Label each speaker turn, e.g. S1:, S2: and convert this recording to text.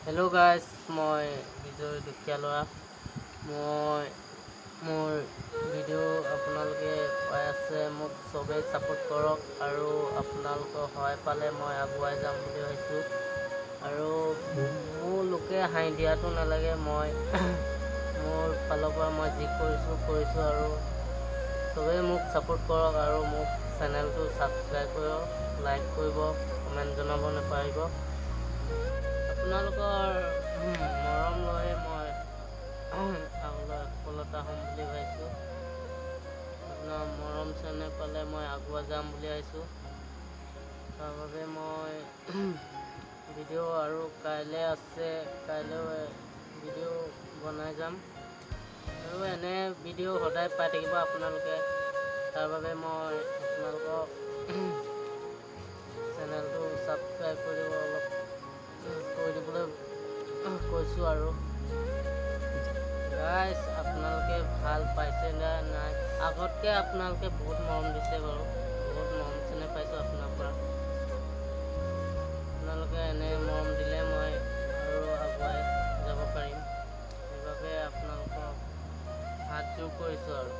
S1: Hello' guys, মই বিজয় দুখীয়া ল'ৰা। মই মোৰ ভিডিঅ' আপোনালোকে পাই আছে। মোক চবেই ছাপোৰ্ট কৰক আৰু আপোনালোকৰ সহায় পালে মই আগুৱাই যাম বুলি ভাবিছোঁ। আৰু মোৰ লোকে হাঁহি দিয়াটো নালাগে। মই মোৰ ফালৰ পৰা মই যি কৰিছোঁ কৰিছোঁ আৰু চবেই মোক ছাপোৰ্ট কৰক আৰু মোক চেনেলটো ছাবস্ক্ৰাইব কৰক, লাইক কৰিব, কমেণ্ট জনাব নাপাহৰিব। আপোনালোকৰ মৰম লৈয়ে মই আগলৈ সফলতা হ'ম বুলি ভাবিছোঁ। আপোনাৰ মৰম চেনেহ পালে মই আগুৱাই যাম বুলি ভাবিছোঁ। তাৰ বাবে মই ভিডিঅ' আৰু কাইলৈ আছে, কাইলৈও ভিডিঅ' বনাই যাম আৰু এনে ভিডিঅ' সদায় পাই থাকিব আপোনালোকে। তাৰ বাবে মই আপোনালোকক চেনেলটো ছাবস্ক্ৰাইব কৰিব অলপ কৰি দিবলৈ কৈছোঁ। আৰু গাইজ, আপোনালোকে ভাল পাইছে নে নাই? আগতকৈ আপোনালোকে বহুত মৰম দিছে বাৰু, বহুত মৰম চেনেহ পাইছোঁ আপোনাৰ পৰা। আপোনালোকে এনে মৰম দিলে মই আৰু আগুৱাই যাব পাৰিম। সেইবাবে আপোনালোকক হাত জোৰ কৰিছোঁ আৰু